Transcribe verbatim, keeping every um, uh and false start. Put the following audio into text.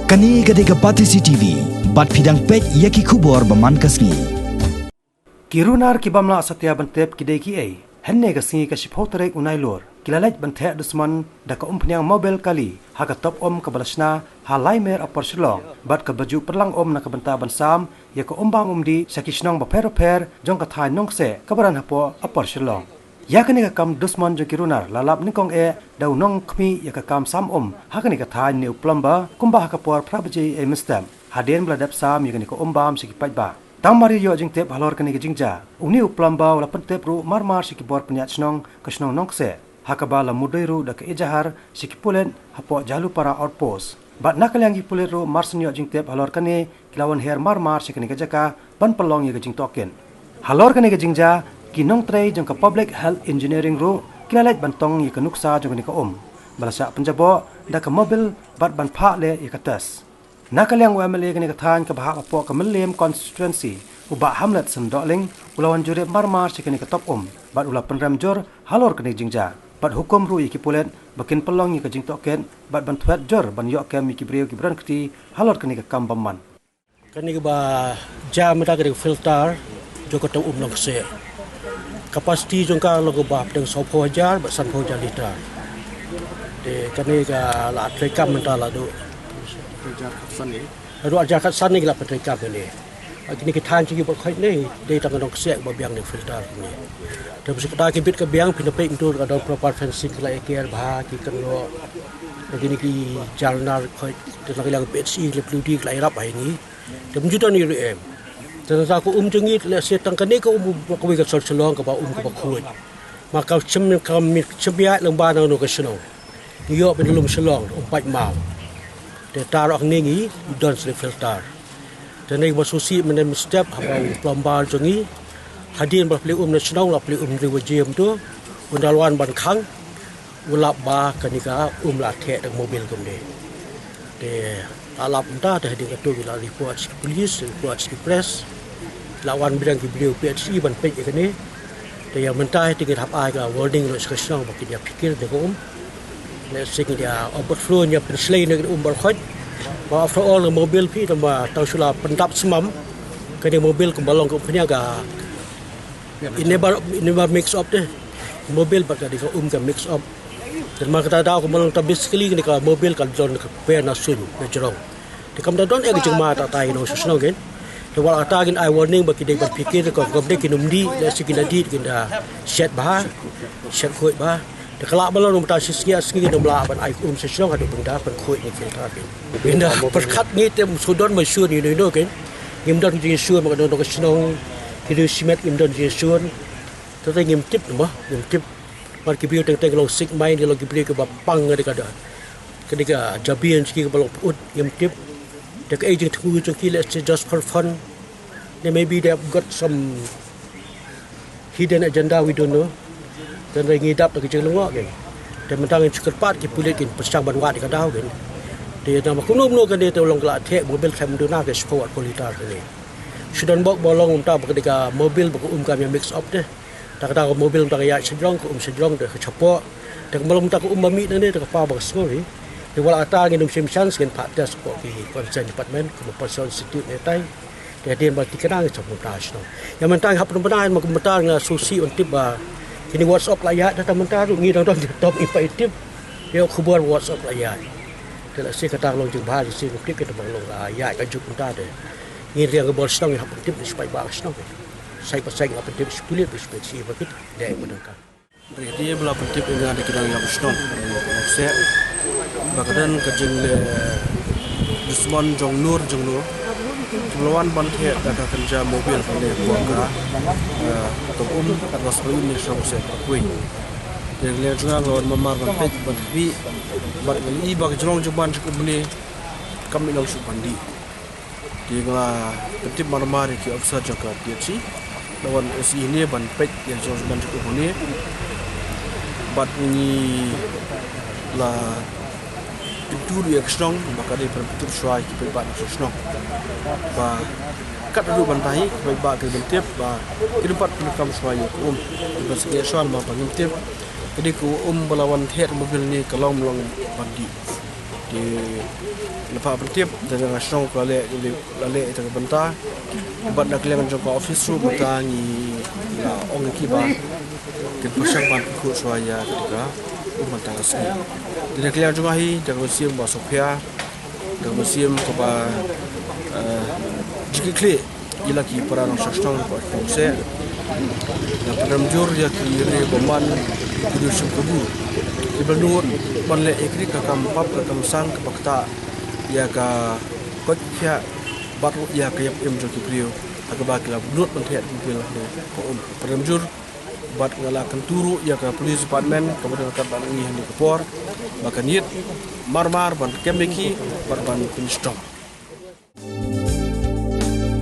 Kane ka dei ka Batesi T V, bad phi dang peit ïa ki khubor ba man ka sngi. Ki runar ki bym lah satia ban tip ki dei kiei. Hynne ka sngi ka shiphew tarik u Nailur, ki la leit ban theh dusmon da ka umphniang mobil kali ha ka top um kaba la shna ha Laimer Upper Shillong, bad kaba ju pyrlang um na ka bynta ban sam ïa ka umbam umdih sha ki shnong bapher bapher jong ka thaiñ Nongkseh kaba don hapoh Upper Shillong. Ïa kane ka kam dusmon jong ki runar la lap nyngkong eh da u nongkhmih ïa ka kam sam um ha kane ka thaiñ, ne u plumber, kumba ha ka por phra baje mynstep, hadien ba la dep sam ïa kane ka umbam sha ki paidbah. Tang mar ïoh jingtip halor kane ka jingjia, une u plumber u la pyntip ruh marmar sha ki bor pynïaid shnong ka shnong Nongkseh, ha kaba la mudui ruh da ka ejahar sha ki pulit hapoh Jalupara Outpost. Bad na ka liang ki pulit ruh, mar shen ïoh jingtip halor kane, ki la wan her marmar sha kane ka jaka ban pynlong ïa ka jingtohkit. Halor kane ka jingjia, ki nongtrei jong ka Public Health Engineering ruh ki la leit ban tong ïa ka nuksa jong kane ka um ba la shah pynjaboh da ka mobil bad ban phah leh ïa ka test. Na ka liang u M L A kane ka thaiñ kaba hap hapoh ka Mylliem constituency, u Bah Hamlet Syn Dohling, u la wan jurip marmar sha kane ka top um bad u la pynrem jur halor kane ka jingjia. Bad hukum ruh ïa ki pulit ba kin pynlong ïa ka jingtohkit bad ban thwet jur ban ïoh kem ïa ki briew kiba don kti halor kane ka kam bymman. Kane kaba jia mynta ka dei ka filter jong ka top um Nongkseh. Capacity jong ka long kaba hapdeng sawphew hajar bad sanphew hajar litre. Te kane ka la treikam mynta la duh hajar khatsan ne, la duh hajar khatsan ne ki la pyntreikam kane. Kine ki thaiñ jong ngi baroh khoit ne dei tang ka Nongkseh ba biang ne filter kane. Te mynta ka bit ka biang, phin da peit mynta ka don proper fencing, ki la ïaker bha, ki kynroh. Kine ki jar nar khoit, te na ka liang P H E, ki la pynlong, ki la ïarap ha ngi. Te mynta don ïa ruh em. Te na ka um jong ngi, lehse tang kane ka um ba kawei ka sor Shillong kaba um kaba khuid. Ma ka shem, ka shem ïaid lyngba na kano ka shnong. Ngi ïoh ban lum Shillong, um paid maw. Te tar ong ngi, ngi don sha filter. Te ngi ba sngewsih mynne mynstep haba u plumber jong ngi, hadien ba la plie um na shnong, la plie um hynriew baje mynta, un da wan ban khang, u lap ba kane ka um la theh da ka mobil kumne. Te la lap mynta, te hadien kata ngi la report sha ki police, report sha ki press. La wan biang ki briew P H E ban peit ïa kane. Te ïa mynta te ngi hap ai ka warning noh sha ka shnong ba kin ïa pyrkhat ïa ka um. Lehse ngi ïa overflow, ïa pynshlei noh ïa ka um baroh khoit. Ba after all ka mobil phi, tang ba tang shu la pyndap smam. Kane ka mobil kumba long ka um pynïa ka, it never, it never mix up te. Mobil bad kane ka um ka mix up. Te namar kata daw kumba long ta, basically kane ka mobil ka don ka pair na suiñ na jrong. Te kam da don ei ka jingma ta ta ïa nong sha shnong kein. Te wat la kata ngin ai warning ba ki dei ban pyrkhat, ko kam dei kin ym dih, lehse kin da dih kin da shet bha, shet khuid bha. Te ka lah ban long mynta shi sngi ar sngi ngin ym lah ban ai um sha shnong haduh ban da pynkhuid ïa ki filter kein. Ngin da pyrkhat ngi te ym shu don ba shu ni ni no kein. Ngim don jingshu ma ka don ka shnong. Ki dei shimet ngim don jingshu. Te te ngim tip mo, ngim tip. Mar ki briew teng teng long sick mind, long ki briew kiba pang ka dei ka da. Ka dei ka jabieng jong ki kaba long pyut, ngim tip. Te kaei jingthmu jong ki, let's say, just for fun. They maybe they have got some hidden agenda, we don't know. Te ngi dap da ka jinglyngngoh kein. Te mynta ngin shu kyrpad ki pulit kin pyrshang ban wad ïa ka daw kein. Te namar kumno kumno kane te long ka la theh mobil khlem duna ka sport politar kane. Shu don bok ba long mynta ba ka dei ka mobil ba ka um kam ïa mix up te. Ta kata ka mobil mynta ka ïaid shajrong, ka um shajrong, te ka shapoh. Te ka mlong mynta ka um ba mih nangne, te ka paw ba ka sngur hi. Te wat la kata ngin ym shim chance, ngin phah test hapoh ki concerned department, kum u Pollution Institute ne tai. Te hadien ba la thikna ngin sa pynpaw sha shnong. Ïa mynta ngi hap pynbna, ïa mynta nga sngewsih ban tip ba kine WhatsApp la ïaid, te mynta ruh ngi dang don jingtip, ngim pat tip. Ïa khubor WhatsApp la ïaid. Te lehse kata ka long jingbha jingshai, ngim tip kata ba ka long la ïaid ka juk mynta te. Ngin riang ka bor shnong, ngin hap pyntip sha paidbah ka shnong. Side by side ngin hap pyntip sha pulit, sha P H E ba kit dei ba dang ka. Hynrei hadien ba la pyntip ïa nga da ki nongïalam shnong, nongïalam shnong ba ka don ka jingleh dusmon jong Nur, jong Nur. Ki la wan ban theh da ka kynja mobil kane, poi ka, eh, ka um, kat ba spah ïa une shnong seh ka poi. Te ngi leh jong nga la wan marmar ban peit ban khmih bad ngi i ba ka jrong jong ban jong ka um ne kam ïoh shuh ban dih. Te nga la pyntip marmar ïa ki officer jong ka P H E, la wan S E ne ban peit ïa ka jrong jong ban jong ka um ne. Bad ngi la pyntur ïa ka shnong ba ka dei ban pyntip shuwa ïa ki paidbah na ka shnong. Ba kat haduh ban tai ki paidbah ki ban tip ba ki dei ban pyndonkam shuwa ïa ka um. Ki ban sngewsih shuwa namar ba ngim tip ka dei ka um ba la wan theh mobil ne ka long long ban dih. Te Pha ban tip da nga shnong ka leh, la leh ita ka bynta. Bad na ka liang jong ka office ruh mynta ngi la ong ïa ki ba kin pyrshang ban pynkhuid shuwa ïa kata ka um mynta ka sngi. Da na ka liang jong nga hi da ka mynsiem ba sngewkhia, da ka mynsiem kaba, eh, jingkitkhlieh ïa la ki para nongshong shnong ba sngewsih. Nga pynrem jur ïa ki briew bymman, ki briew shim kabu, kiba nud ban leh ïa ki ka kam pap ka kam sang kaba ktah ïa ka koit ka khiah bad ruh ïa ka ïap im jong ki briew ha kaba ki la nud ban thied ban pil ha ka um. Pynrem jur bad nga la kyntu ruh ïa ka police department kaba don ryngkat bad ngi ha kane ka por ba kan ïit marmar ban kem ïa ki bad ban pynshitom.